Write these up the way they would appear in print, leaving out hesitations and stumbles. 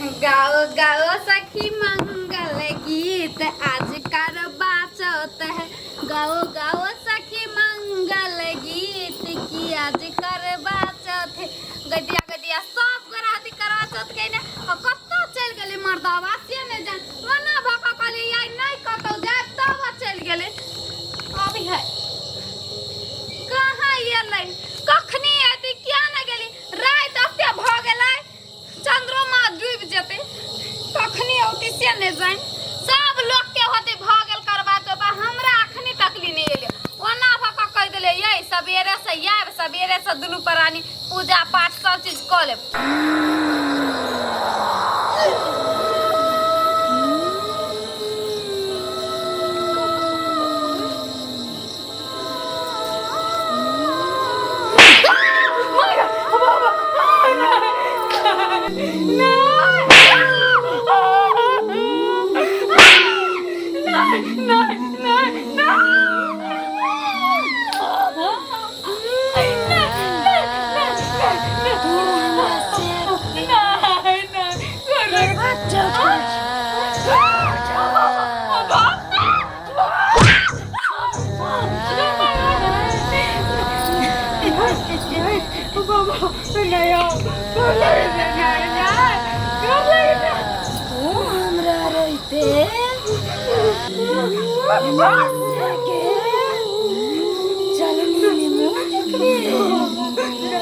गाओ गाओ सखी मंगल गीत आज करवा चौथ है। गाओ गाओ सखी मंगल गीत की आज करवा चौथ है। गदिया गदिया सब गोरा हती करवा चौथ के ने आ कतौ चलि गेलै मर्दवा से नहि जान ओना भऽ कऽ कहलियै आइ नहि कतौ जायब तब चलि गेलै। अभी है कहाँ एलै कखनी एतै किया नहि गेली राति एते भऽ गेलै चंद्रमा डूबि जेतै कखनी औती से नहि जानि। सब लोकके होतै भऽ गेल करवा चौथ हमरा अखनी तकली नहि एलै। ओना भऽ कऽ कहि देलै यै सबेरे से आयब सबेरे से दुनू प्राणी पूजा पाठ सब चीज कऽ लेब। तू हमरा रहिते हमरा से के चलनी में मुँह देखबे मुँह देखबे।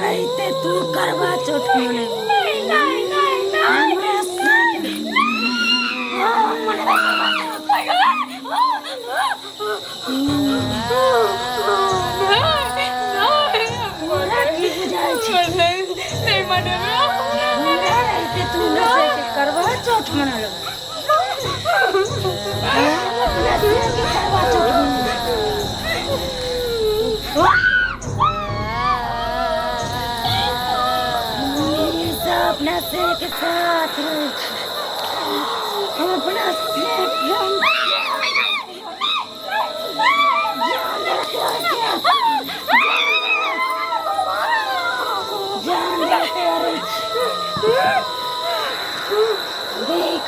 रहिते तू करवा चौथ मनेबे हमरा से तोरा की बुझाइ छै हमरा रहिते तू हमरा से के करवा चौथ मना लेबै हम अपना से के करवा चौथ मनेबै। हमेशा अपना से के साथ रहै छी। हम अपना से जान देते रहै छी। देख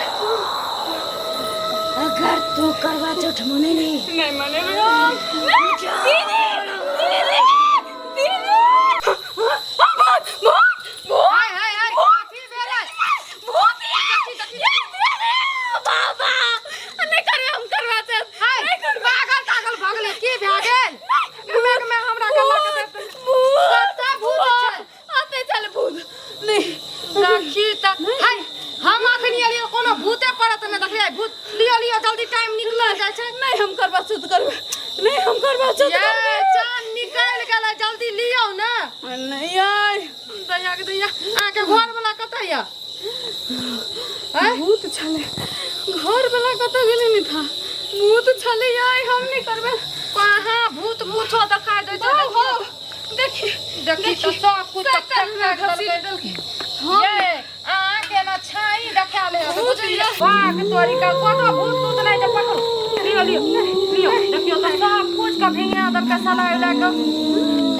अगर तू करवा चौथ मनेली नहि मनेबै हम। हाय हाय हाय कथी भेलै? हाय पागल तागल भऽ गेलै की भए गेल? दिमाग में हमरा गला के दर्द कतऽ भूत छै? देखी तऽ हाय हम अखनी एलियै कोनो भूते पड़त नहि देखलियै भूत। लिअ लिअ जल्दी टाइम निकल जाइ छै। नहि हम करवा चौथ करबै नहि हम करवा चौथ ये करबै। चान निकलि गेलै जल्दी लियौ ने। नहि आइ दैया के दैया अहाँके घर वाला कतऽ यऽ? आँय? भूत छलै घर वाला कतऽ गेलै नहि था भूत छलै आइ हम नहि करबै। कहाँ भूत मुछो देखाइ दै छै? हो देखियौ देखी देखी तऽ सब कुछ तऽ शैतान फेक हमरा देलकै। घसीट देलकै। ये अहाँके ना छाई देखा ले बुझलियै बाघ तोरी का कोनो भूत तूत नहि छै पकड़ू लियो लियो लियो। देखियौ तऽ सब कुछ के भिंगा देलकै साला लए कऽ।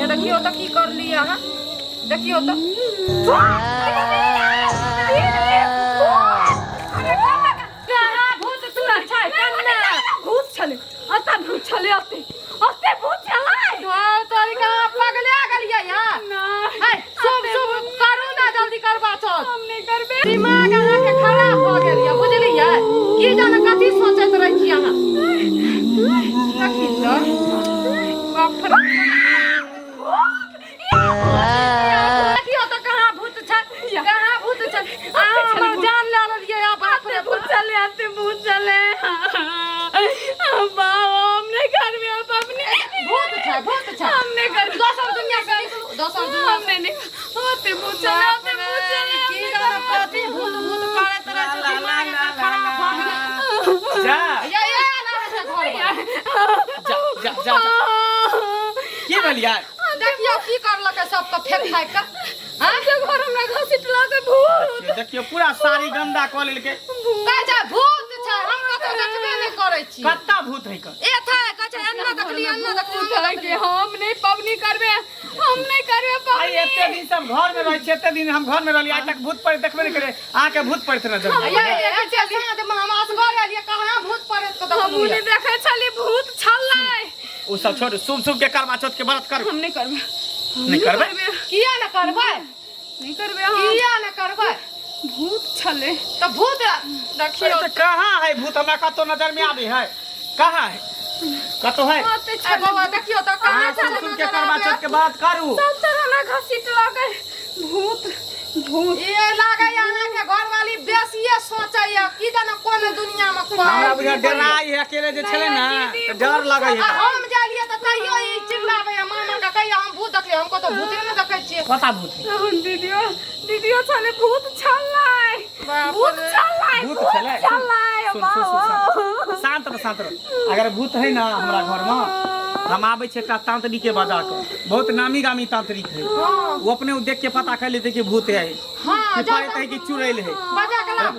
हे देखियौ तऽ की करलियै अहाँ देखियौ तऽ कहाँ भूत तूत छै कन्ने भूत छलै अतऽ भूत छलै अते अते भूत छलै। तोर तोरी कहाँ पगले गेलियै यहाँ? नहि है शुभ शुभ करू ना जल्दी करवा चौथ। हम नहि करबै। दिमाग अहाँके खराब भऽ गेल यऽ बुझलियै? की जाने कथी सोचैत रहै छी अहाँ। देखी तऽ बाप रे देखियौ तऽ कहाँ भूत छै कहाँ भूत छै? अहाँ हमर जान लए लेलियै यऽ बाप रे भूत छलै अते भूत छलै। बाप हम नहि करबै अब अपने भूत छै भूत छै। हम नहि करबै। दोसर दुनिया से निकलू दोसर दुनिया हम नहि निकलू। अते भूत छलै अते भूत छलै की जाने कथी जा जा। की भेलियै? देखियौ की करलकै सबके फेंक फाइक के। हाँ घर हमरा घसीटलक भूत। देखियौ पूरा साड़ी गंदा कऽ लेलकै। कहै छै भूत छै, हम कतौ देखबे नहि करै छी। कत्ता भूत है कर? ए था कहै छै एन्ना देखली, एन्ना देखली, भूत ओन्ना है देखली। कि हम नहीं पबनी करबे, हम नहीं करबे आइ पबनी। एते दिन से हम घर में रहै छी, एते दिन हम घर में रहली, आइ तक भूत प्रेत देखबे नहि करे। अहाँके भूत प्रेत नजर हम आयल। नहीं देखै छली। साँझ मे हम असगर एलियै, कहाँ भूत प्रेत के हम देखलियै? नहीं देखै छली, भूत छलै। ओ सब छोड़, शुभ शुभ के करवा चौथ के व्रत करू। हम नहीं करबे। नहीं करबै? किया ने करबै? नहीं करबे हम। किया ने करबै? भूत छलै। तऽ भूत देखियौ। अरे तऽ कहाँ है भूत? हमरा कतौ नजर में आबै है? कहाँ है? कतौ है? ओते ए छलै। बौआ देखियौ तऽ कहाँ अहाँ शुभ छलै शुभ के नजर करवा आबै? चौथ के व्रत करू। सब तरह हमरा घसीटलक भूत। भूत ये लागैया अहाँके घरवाली बेसिये सोचैया, की जाने कोन दुनिया मे कोन। हमरा बुझा डराइ है, अकेले जे छलै ने तऽ डर लगै आ है। हम जालियै तऽ तैयो ई चिल्लाबैया मामा के, कहिया हम भूत देखलियै? हम कतौ भूते नहि देखै छियै। कता भूत है? दीदियो, दीदियो छलै, भूत छलै, बाप भूत रे। छलै। भूत भूत छलै? छलै। सुन सुन सुन, शांत रह, शांत रह। अगर भूत है ना हमरा घर में, हम आबै छै एकटा तांत्रिक के बजा कऽ, बहुत नामी गामी तांत्रिक है। वो अपने उ देख के पता कर लेते कि भूत है हाँ, कि जाओ। प्रेत है कि चुड़ैल है। बजा के लाउ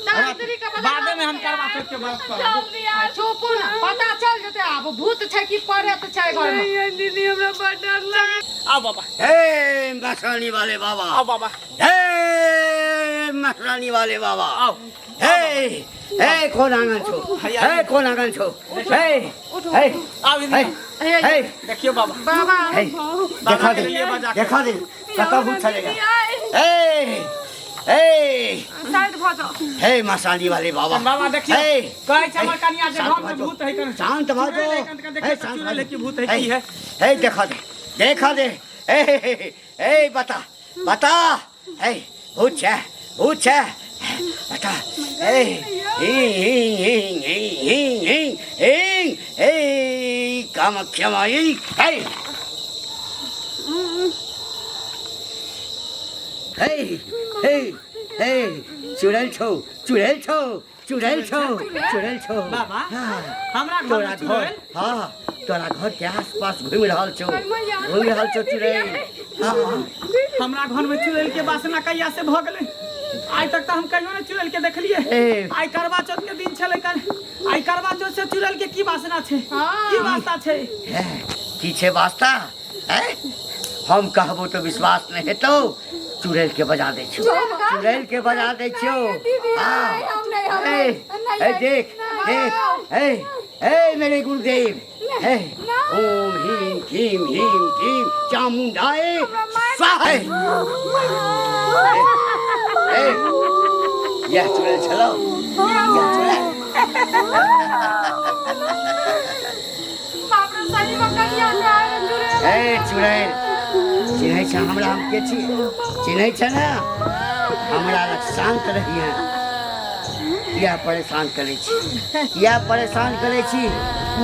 तांत्रिक के, बजा। बादे में हम करवा चौथ के व्रत करब। जल्दी आ। चुप ने, पता चल जेतै आब भूत छै कि प्रेत छै घर मे। नहीं दीदी, हमरा बड़ डर लागे। आओ बाबा। हे मसानी वाले बाबा। आओ बाबा। हे मसानी वाले बाबा। आओ। हे हे, कोन आंगन छौ? हे, कोन आंगन छौ? हे हे। आओ हे। इधर। हे। देखियो बाबा। बाबा। हे, देखा दे। के लिए बजा के। देखा दे कतऽ भूत छलैया। हे हे। साइड भऽ जाओ। हे मसानी वाले बाबा। बाबा देखियो, हे। कहै छै हमर कनिया जे शांत घर में भऽ जाओ। भूत है कन। शांत भऽ चुड़ैल है जाओ। कन, कन हे, देखियो तऽ शांत चुड़ैल भऽ है कि जाओ। भूत है की है? हे, देखा दे, देखा दे। हे हे हे हे, बता बता। हे, भूत छै, भूत छै, बता। हे हिंग हिंग हिंग हिंग हिंग हिंग हिंग। हे कामाख्या माई। हे हे हे हे, चुड़ैल छौ, चुड़ैल छौ, चुड़ैल छौ, चुड़ैल छौ। बाबा, हाँ। हमरा घर तोरा में घर चुड़ैल? हाँ, तोरा घर के आस पास घूमि रहल छौ, घूमि रहल छौ चुड़ैल। हाँ। हमरा घर में चुड़ैल के वासना कहिया से भऽ गेलै? आइ तक तऽ हम कहियो नहि चुड़ैल के देखलियै। ए। आइ करवा चौथ के दिन छलै कल, आइ करवा चौथ से चुड़ैल के की वासना छै? की वास्ता छै? हे, की छै वास्ता? हैं? हम कहबो तऽ विश्वास नहि हेतौ। चुड़ैल के बजा दै छियौ, चुड़ैल के बजा दै छियौ। हाँ। हम नहीं, हम ए, नहीं। ए, देख देख। हे हे मेरे गुरुदेव, हे, ओम ह्रीं क्लीं ह्रीं क्लीं चामुंडाए स्वाहा। ए, यह चुड़ैल छलौ, यह चुड़ैल। बाप रे, सही मे कनिया के आयल चुड़ैल। ए चुड़ैल, चिन्है छ हमरा? हम के छी चिन्है छ ने? हमरा लग शांत रहिए। किया परेशान करै छी? किया परेशान करै छी?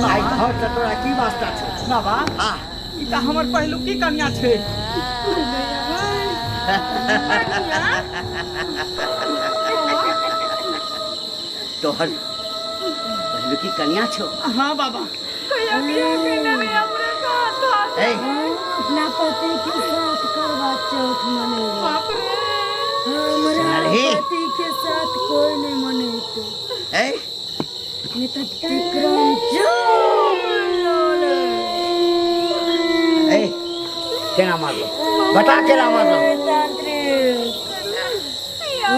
आइ घर से तोरा की वास्ता छौ? बाबा। हाँ। ई तऽ हमर पहिलुकी कनिया छै। तोहर पहिलुकी कनिया छौ? हाँ बाबा। कहिया बियाह केने रही हमरा साथ? ए। अपना पति के साथ करवा चौथ मनेबै। बाप रे। हमरा सुनलही? पति के साथ कोई नहीं मनेतै। ए। नहीं तो विक्रम जान लो। ए, केना मारलो? बता, केना मारलो? तांत्रिक, तू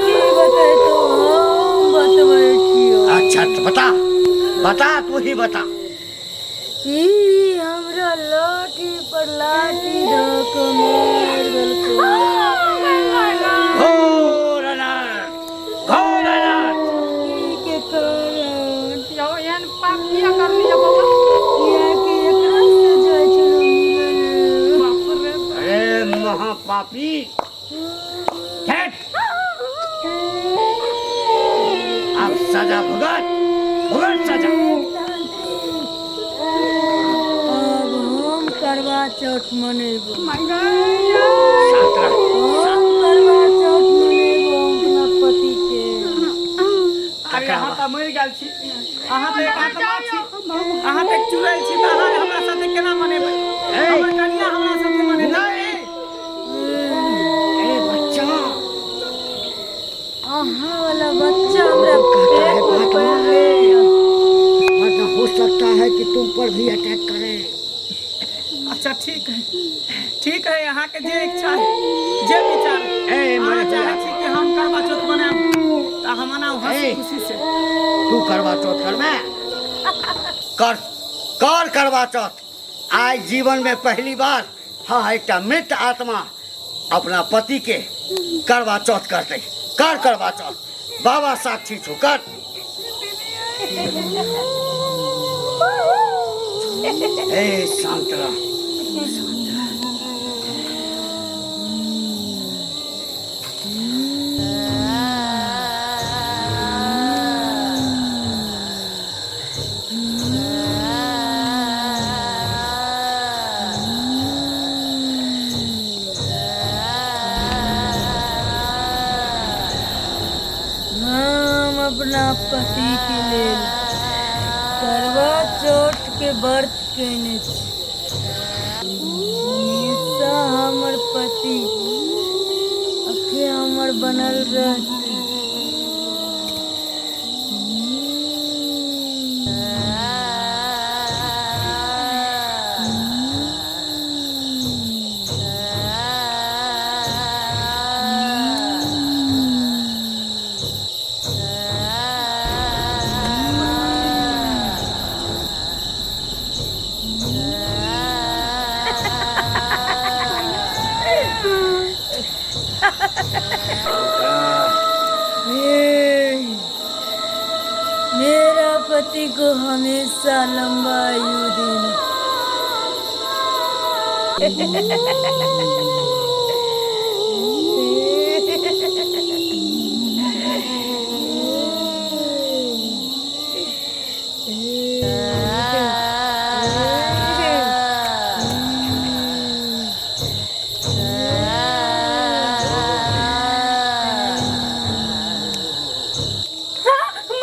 की बतेतो? हम बतबै छियौ। अच्छा तो बता, बता, तू ही बता। ई हमरा लाठी पर लाठी धऽ कऽ मारि देलकै। घोर अनर्थ, घोर अनर्थ। ई के कारण। यौ, एहन पाप किया करलियै बौआ? कियाकि एकरा से जाइ छलहुँ मिलै। बाप रे। अरे महापापी, हट! अब सजा भुगत, भुगत सजा। अब हम करवा चौथ मनेबो। शांत रह। हम करवा चौथ मनेबो अपना पति के। अरे, अहाँ तऽ मरि गेल छी, अहाँ तऽ एक आत्मा छी। अहाँ तऽ चुड़ैल छी तऽ अहाँ हमरा साथे केना मनेबै? हमर कनिया हमरा साथे मनेतै। ए बच्चा, अहाँ वाला बच्चा हमरा कहता है पेट में बात पैर मान ले, रखिया। वरना हो सकता है कि तुम पर भी अटैक करे। अच्छा ठीक है, ठीक है, अहाँके जे इच्छा है, जे विचार ए, अहाँ मने चाहै छी कि हम करवा चौथ मनायब तऽ अहाँ मनाउ हंसी ए। खुशी से। तू करवा चौथ करबे? कर कर करवा चौथ। आज जीवन में पहली बार हाँ एकटा मृत आत्मा अपना पति के करवा चौथ करते। कर करवा चौथ, बाबा साक्षी छो, कर। ए शांत रह, शांत रह। हम अपना पति के लेल करवा चौथ के व्रत केने छी। हमेशा हमर पति अखे हमर बनल रहते। मेरा पति को हमेशा लंबा आयु देना।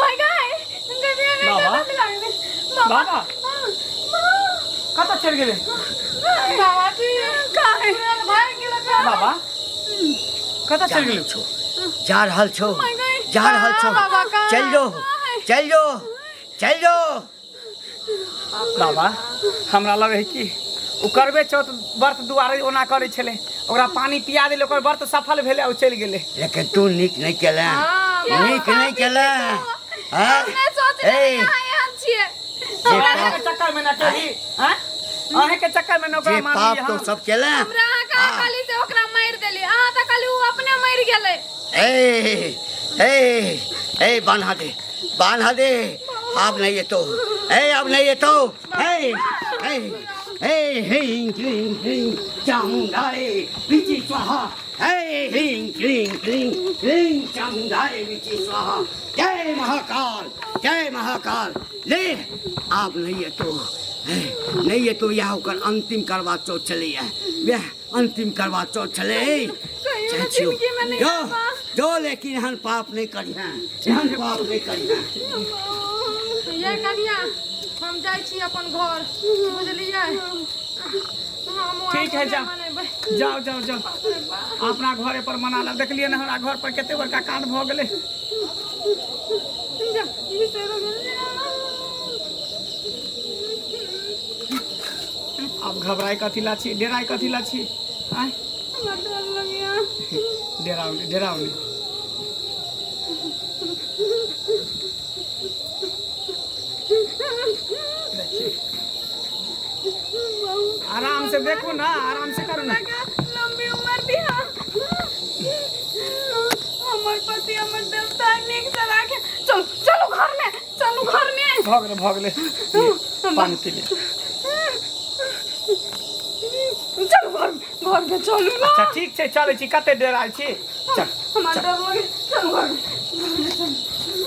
My God, बाबा बाबा कतऽ चलि गेलै? बाबा कतऽ चलि गेलै? छो, जा रहल छो, जा रहल छो, चल जो, चल जो, चल जो। बाबा हमरा लगे है कि ओ करबे चौथ व्रत दुआरे ओना करै छलै, ओकरा पानी पिया देलै, ओकर व्रत सफल भेलै, ओ चलि गेलै। लेकिन तू नीक नहीं केले, नीक नहीं केले। हाँ? मैं सोच ए, रही यहाँ यहाँ छिए। जे अहाँके पाप चक्कर में ना केली, हाँ? अहाँके चक्कर में ना ओकरा जे मारलियै पाप तो हम। सब केले। हमरा अहाँ कहाँ कहली से ओकरा मारि देली, अहाँ तऽ कहली ओ अपने मरि गेलै। ए ए ए, बान्हा दे, बान्हा दे। अब नहीं ये तो, ए अब नहीं ये तो, ए ए ए, ह्रीं क्लीं क्लीं चामुंडाए विचि स्वाहा, ए ह्रीं क्लीं क्लीं क्लीं चामुंडाए विचि स्वाहा। जय महाकाल, जय महाकाल। ले अब नहीं ये तो, ए, नहीं ये तो यह होकर अंतिम करवा चौथ चली है, यह अंतिम करवा चौथ चले। कहियो चाचियो, जिंदगी में नहीं जो बाबा। जो, लेकिन हम पाप नहीं करी हैं, हम पाप नहीं करी हैं। ये कनिया, हम जाइ छी अपन घर, बुझलियै? हम ठीक है, जा। मनेबै। जाओ जाओ जाओ, अपना घरे पर मना लब। देखलियै ने हमरा घर पर कते बड़का कांड भऽ गेलै। जा, ई से हो गेलै। आब घबराइ कथी ला छी, डेराइ कथी ला छी? आँय, हमरा डर लगैया। डेराउ नहि, डेराउ नहि। आराम से देखू ना, आराम से करू ना। लंबी उम्र दिया हमर पति, हमर देवता नीक से राखे। चलू चलू घर में, चलू घर में। भऽ गेलै, भऽ गेलै, पानी पी ले। चलू घर, घर में चलू ना। अच्छा ठीक छै, चलै छी, कते डेराइ छी, चल। हमरा डर लगे, चलू घर में।